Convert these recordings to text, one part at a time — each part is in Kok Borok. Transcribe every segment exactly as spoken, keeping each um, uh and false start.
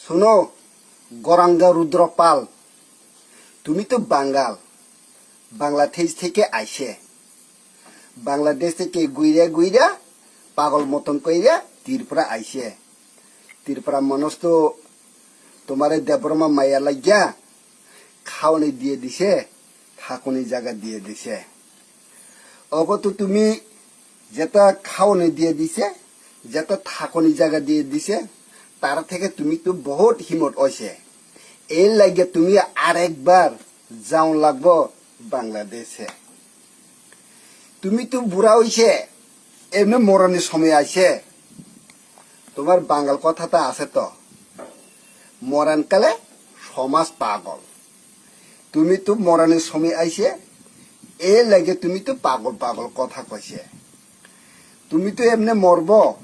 Suno, Goranga Rudra Pal, tumi to Bangal, Bangladesh theke aise. Bangladesh theke guira guira, pagol moton koira, Tripura aise. Tripura manush to tomare Debbarma maya lagya, khaoni diye dise, thakoni jaga diye dise. Ogo to tumi jeta khaoni diye dise, jeta thakoni jaga diye dise, tar theke tumi to bahut himot oise. Er lage tumi arekbar jaun lagbo Bangladesh e. Tumi to bura oise, emne morani somoy aise. Tomar Bangal kotha ta ase to. Moran kale somaj pagol. Tumi to morani somoy aise, er lage tumi to pagol pagol kotha koise. Tumi to emne morbo.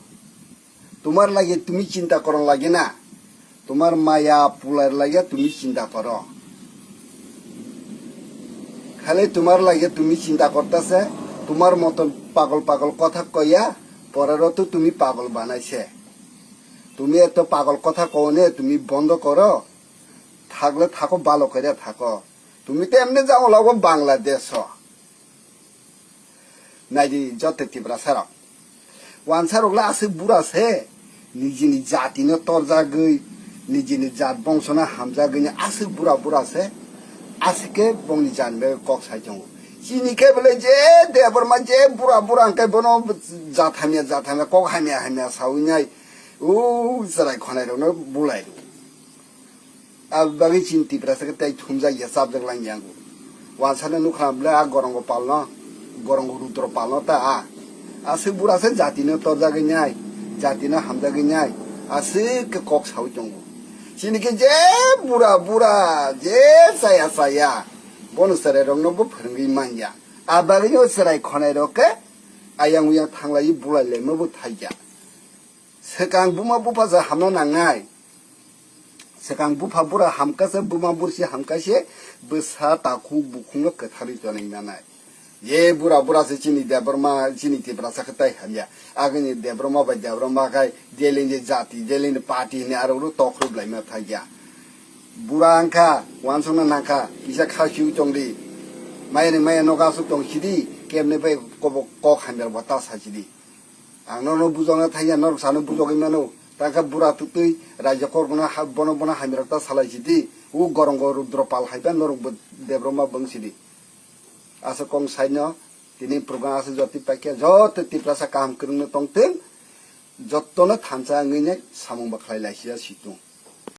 Tomar lage tumi chinta koron lage na. Tomar maya pular lage tumi chinta koro. Khali tomar lage tumi chinta kortase, tomar moton pagol pagol kotha koya, porero to tumi pagol banaise. Tumi eto pagol kotha kone tumi bondo koro. Thakle thako, balo kore thako. Tumi to emne jang lago Bangladesh o. Naidi joto Tiprasa rok. Wansa rok le aswk bura se, nijini jati no torjagwi, nijini jat bongso no hamjagwi ni aswk bura bura se, aswk ke bongni jani bagwi kok sai tongo. Chini khe bole je Debbarma je bura bura hwnkhe bono jat hamya jat hamya kok hamya hamya sawi nai, o chwrai khonai rok no bulai rw. Abo bagwi chini Tiprasa khe tei thumjak ya, chapjak lang ya ango. Wansano nukha bwle a Gorongo palno, Gorongo Rudro palno ta a. Aswk bura se jatino torjagwi nai, jatino hamjagwi nai, aswk khe kok sawi tongo. Chini khe je bura bura, je chaya chaya, bono chwrai rokno bo phwrwngwi manya. A bagwino chwrai khonai rok khe ayang uyang thanglaiwi bulai laima bo thaiya. Swkang buma bupha ja hamna nangnai. Swkang bupha bura hamkha se, buma bursi hamkha se, bwsa takhuk bukhukno kwtharwi tonwi nanai. Je bura bura se chini Debbarma, chini Tiprasa khe tai hamya. Agini Debbarma bai Debbarma khai, jelini jati, jelini party hinwi aro ro tokhrup laima thaiya. Bura wngkha, wansukna nangkha, kisa kha siu tongdi. Mayani maya nogo aswk tong sidi, kemne bai kobo kok hamya bo ta sa sidi. Ang norokno bujokna thangya, norok sano bujogwi mano. Tangkha bura twtwi raijak korokno ha-, bono bono hamya rok ta salai sidi. O Gorongo Rudro pal hai ba norok bo Debbarma bwng sidi. Aswk kong saino tini program aswk jotwi paikha, joto Tiprasa kaham kwrwngno tongthwng, jotono thansa wngwi nai samung bo khlai lai siya situng.